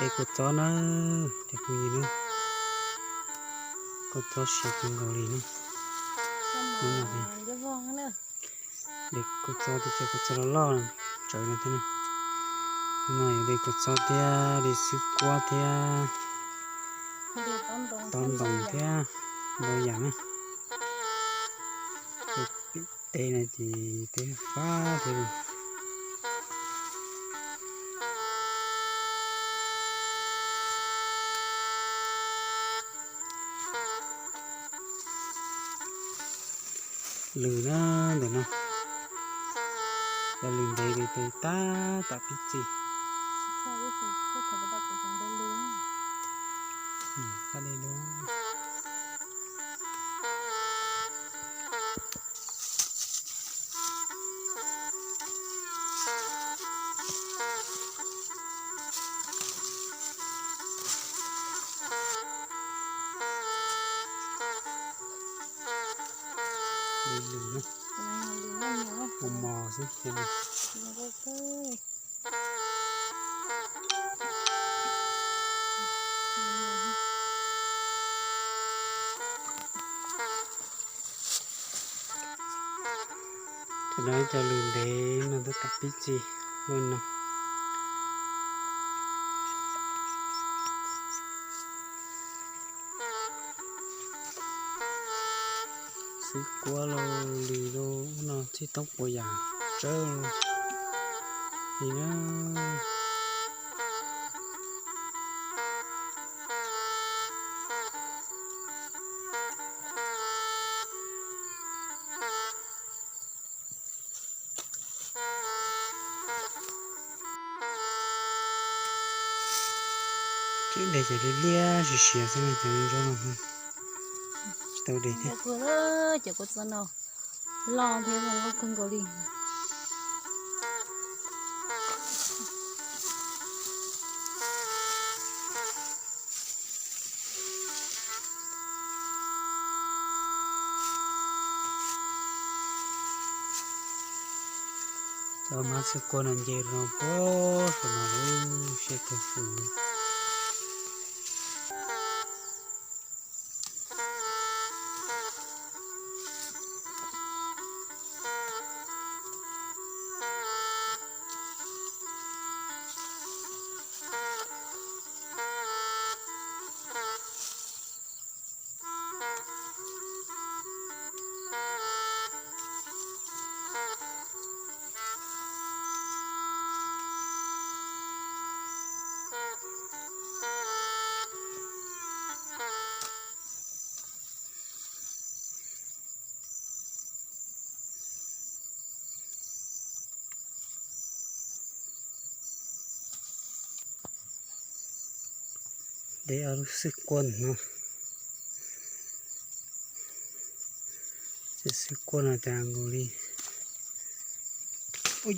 Dej kua txob na, cov phooj ywg na, kua txob siav kawg nkaus li na. Dej kua txob thiab cov kua txob loj loj tsawv no thiab na. No yog dej kua txob thiab dej xwb kuab thiab tob ntoos thiab ntau yam na. Teb no ces teb fab thiab. Lws na ntawm no, cov lws ntev li tes tab tom pib txi. Ua mos xwb. Cov no cov lws ntev no tab tom pib txi ua no. Xwb kuab los lws los ub no txhij toob puas yam tsawb li na. Kev dej ces liab liab siav siav xwb no, cov zaub no tsis tau dej thiab. Cov kua txob no loj thiab zoo nkauj kawg nkaus li. Cov hmab xwb kuab no nce rau puag saum no lawm, siab kawg li. Dej ob lub xwb kuab no. Cov xwb kuab no cas nkaus li. Ub,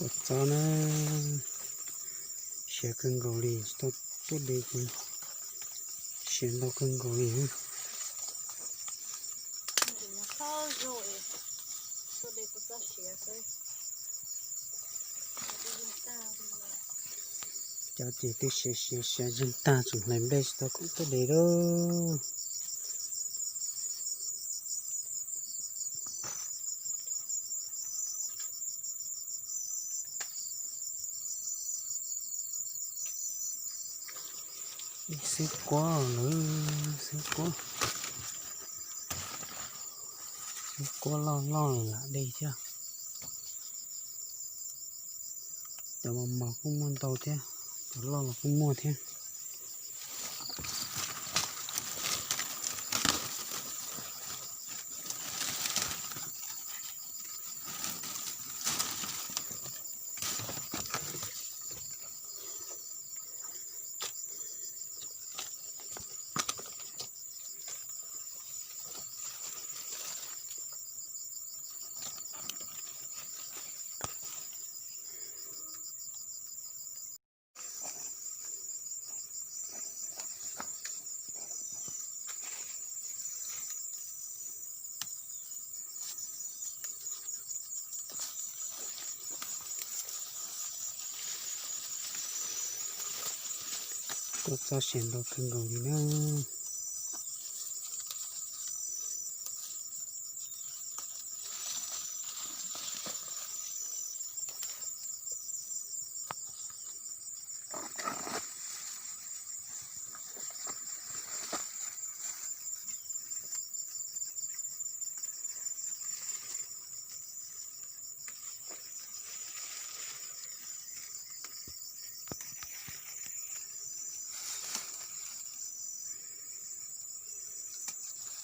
Kua txob na, siav kawg nkaus li, tsis tau tuaj de ces siav ntau kawg nkaus li. Cov ces twb siav siav siav zeeg tag tseem hlais nplej tsis tau tuaj de lauj. Xwb kuab lawm, xwb kuab. Kuab loj loj lam de thiab. Cov mos mos kuj muaj ntau thiab, cov loj los kuj muaj thiab. Kuj txob siav ntau kawg nkaus li na.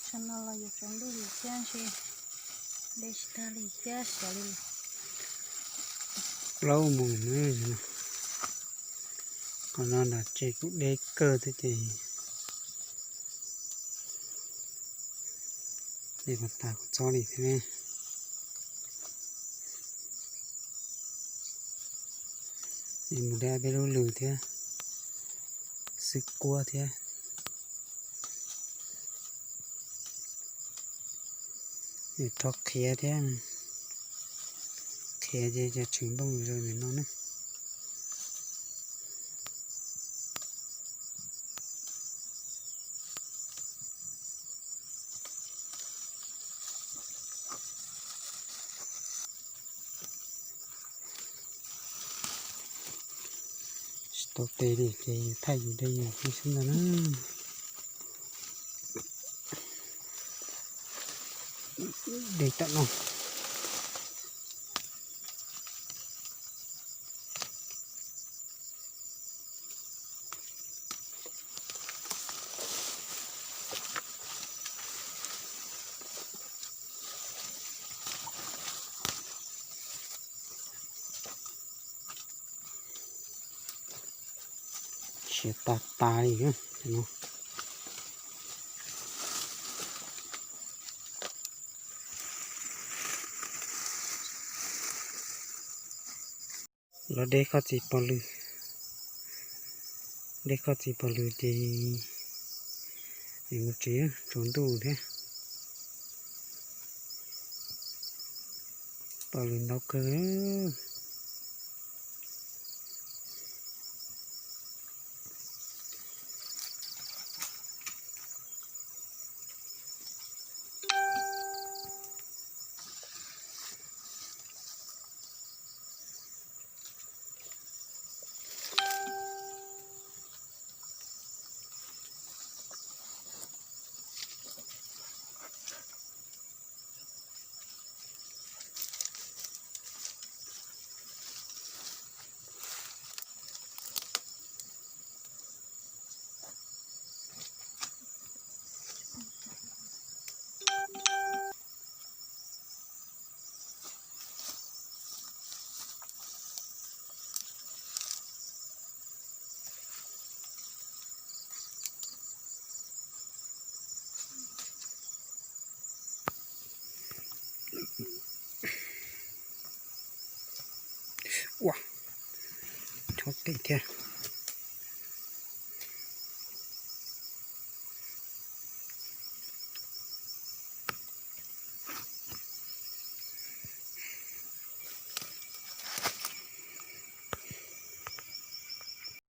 Tsam no los yuav tsaus ntuj lawm thiab ntshe de tsis tag li thiab xyov li. Plaub moos na, qhov no nram tsev kuj deb kawg thiab ces de kom tas kuj txob li thiab ne. Es mus de peb lub lws thiab, xwb kuab thiab. Es rho qhiav thiab, qhiav ces cov tshwm nplooj zog ntawm no na. Tsis tau tes li ces thaij yus de yus xwb ntag na. De tam no. Siav tas tas li no. Los de koj txiv pov lws, de koj txiv pov lws ces es mus tsev tsaus ntuj thiab. Pov lws ntau kawg. Ua, chob tes thiab.